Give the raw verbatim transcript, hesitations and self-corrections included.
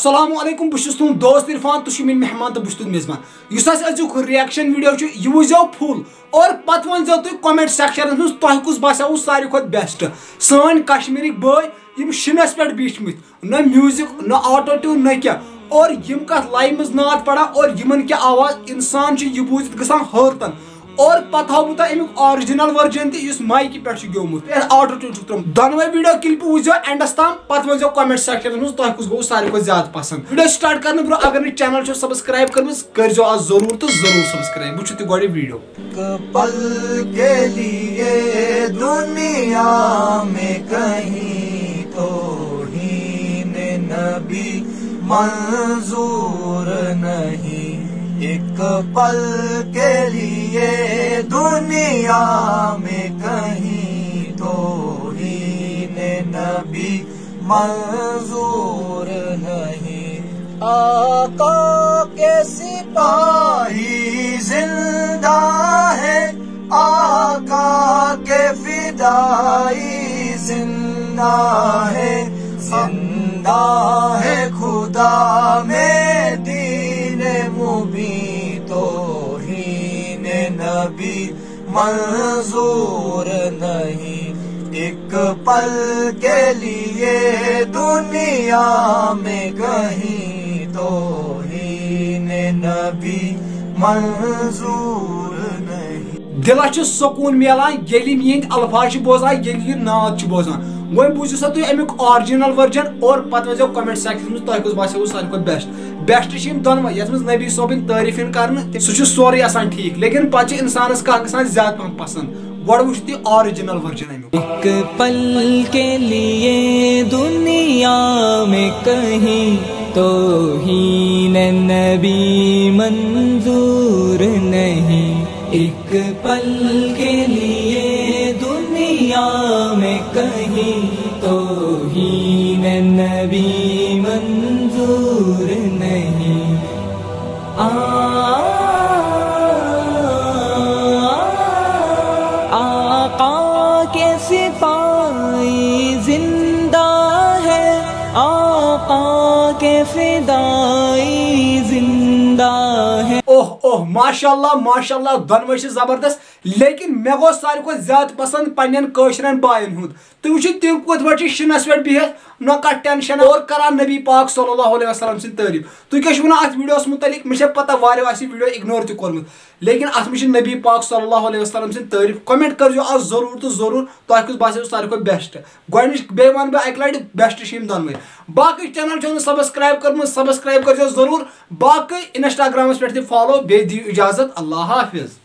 السلام علیکم، بہٕ چھُس تُہُنٛد دوست عرفان، تُہۍ چھِو میٲنۍ مہمان تہٕ بہٕ چھُس تُہُنٛد میزبان۔ یُس اَسہِ أزیُک reaction video چھُ، یہِ وٕچھزیو full اور پَتہٕ ؤنۍزیو تُہۍ comment sectionس منٛز تۄہہِ کُس باسیوُ ساروی کھۄتہٕ best۔ سٲنۍ کشمیٖرٕکۍ بٲے یِم شِنَس پٮ۪ٹھ بیٖٹھمٕتۍ، نہ music، نہ auto tune، نہ کینٛہہ، اور یِم کَتھ لایہِ منٛز نعت پَران اور یِمَن کیٛاہ آواز، اِنسان چھُ یہِ بوٗزِتھ گژھان حٲرتَن۔ اور پتہٕ ہاوٕ بہٕ تۄہہِ امیُک original version تہِ یُس مایکہِ پٮ۪ٹھ چھُ گیومُت، یتھ auto tune چھُکھ ترٛوومُت۔ دۄنوَے video clipہٕ وٕچھزیو endس تام، پتہٕ ؤنۍزیو comment sectionس منٛز تۄہہِ کُس گوٚو ساروی کھۄتہٕ زیادٕ پسنٛد۔ Video start کرنہٕ برونٛہہ اگر نہٕ channel چھو subscribe کٔرمٕژ، کٔرۍزیو آز ضروٗر تہٕ ضروٗر subscribe۔ وٕچھِو تُہۍ گۄڈٕ video۔ ایک پل کے لیے دنیا میں کہیں توہین نبی منظور نہیں، ایک پل کے لیے دنیا میں کہیں توہین نبی منظور نہیں۔ آقا کے سپاہی زندہ ہے، آقا کے فدائی زندہ ہے، زندہ ہے خدا میں دین مبین، توہین نبی منظور نہیں، ایک پل کے لیے دنیا میں کہیں توہین نبی منظور نہیں۔ دِلس چھُ سکوٗن میلان، ییٚلہِ یِم یِہِنٛدۍ الفاظ چھِ بوزان، ییٚلہِ یہِ نعت چھِ بوزان۔ وۄنۍ بوٗزِو سا تُہۍ اَمیُک original version اور پتہٕ ؤنۍزیو comment sectionس منٛز تۄہہِ کُس باسیوُ ساروی کھۄتہٕ best۔ Best چھِ یِم دۄنوَے، یَتھ منٛز نبی صٲبٕنۍ تعریٖف یِن کرنہٕ، تہٕ سُہ چھُ سورُے آسان ٹھیٖک، لیکن پتہٕ چھِ اِنسانَس کانٛہہ گژھان زیادٕ پَہَم پسنٛد۔ گۄڈٕ وٕچھِو تُہۍ original version اَمیُک۔ ایک پل کے لیے دنیا میں کہیں توہین نبی منظور نہیں، ایک پل کے لیے دنیا میں کہیں توہین نبی منظور نہیں۔ آ، آقا کے سپاہی زندہ ہے، آقا کے فدائی زندہ ہے۔ اوہ اوہ، ماشاءاللہ ماشاءاللہ، دۄنوَے چھِ زبردست، لیکن مےٚ گوٚو ساروی کھۄتہٕ زیادٕ پسنٛد پننٮ۪ن کٲشرٮ۪ن باین ہُنٛد۔ تُہۍ وٕچھِو تِم کِتھ پٲٹھۍ چھِ شِنَس پٮ۪ٹھ بِہِتھ، نہ کانٛہہ tension اور کران نبی پاک صلی اللہ علیہ وسلم سٕنٛدۍ تعریٖف۔ تُہۍ کیٛاہ چھِو وَنان اَتھ videoس مُتعلِق؟ مےٚ چھےٚ پتہ واریاہو آسہِ یہِ video ignore تہِ کوٚرمُت، لیکن اَتھ منٛز چھِ نبی پاک صلی اللہ علیہ وسلم سٕنٛدۍ تعریٖف۔ Comment کٔرۍزیو آز ضروٗر تہٕ ضروٗر تۄہہِ کُس باسیو ساروی کھۄتہٕ best۔ گۄڈٕنِچ بیٚیہِ وَنہٕ بہٕ اَکہِ لَٹہِ، best چھِ یِم دۄنوَے۔ باقٕے channel چھو نہٕ subscribe کٔرمٕژ، subscribe کٔرۍزیو ضروٗر۔ باقٕے Instagramس پٮ۪ٹھ تہِ follow، بیٚیہِ دِیِو اِجازت، اللہ حافظ۔